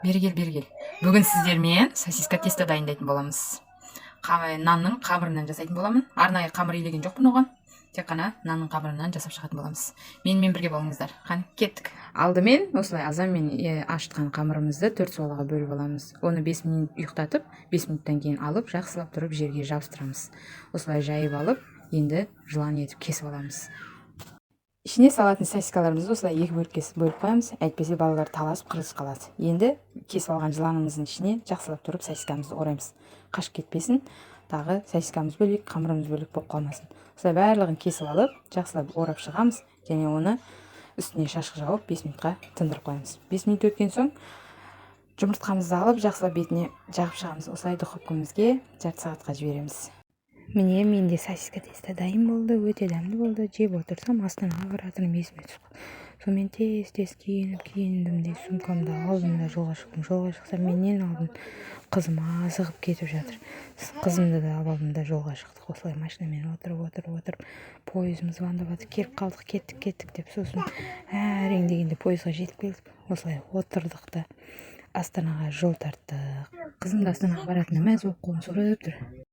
Бері кел, бері кел. Бүгін сіздермен сосиска тесто дайындайтын боламыз. Нанның қамырынан жасайтын боламын. Арнайы қамыр илеген жоқпын оған. Тек қана нанның қамырынан жасап шығатын боламыз. Менімен бірге болыңыздар. Қане, кеттік. Алдымен осылай азанмен ашытқан қамырымызды төрт суалаға бөліп аламыз. Оны 5 минут ұйықтатып, 5 минуттан кейін алып, жақсылап тұрып жерге жабыстырамыз. Осылай жайып алып, енді жылан етіп кесіп аламыз. Ішіне салатын сосискаларымызды осылай екі бөлікке бөліп қоямыз, әйтпесе балалар таласып, қырылысып қалады. Енді кесіп алған жыланымыздың ішіне жақсылап тұрып сосискамызды ораймыз. Қашып кетпесін, тағы сосискамыз бөлек, қамырымыз бөлек болып қалмасын. Осылай барлығын кесіп алып, жақсылап орап шығамыз және оны үстіне шашық жауып, 5 минутқа тындырып қоямыз. 5 минут өткен соң жұмыртқамызды алып, жақсылап бетіне жағып шығамыз. Осылай духовкамызге жарты сағатқа жібереміз. Міне, менде сосиска тесто дайын болды, өте дәмді болды. Жеп отырсам, Астанаға бара жатырмын, есіме түсіп қалды. Сонымен тез тез киініп киіндім де, сумкамды алдым да, жолға шықтым. Жолға шықсам, менен алдын қызым асығып кетіп жатыр. Қызымды да алып алдым да, жолға шықтық. Осылай машинамен отырып, отырып, отырып, пойызым звондап жатыр: «Келіп қалдық, кеттік, кеттік», — деп. Сосын әрең дегенде пойызға жетіп келдік. Осылай отырдық та, Астанаға жол тарттық. Қызым да Астанаға баратынына мәз болып, қолын сорып тұр.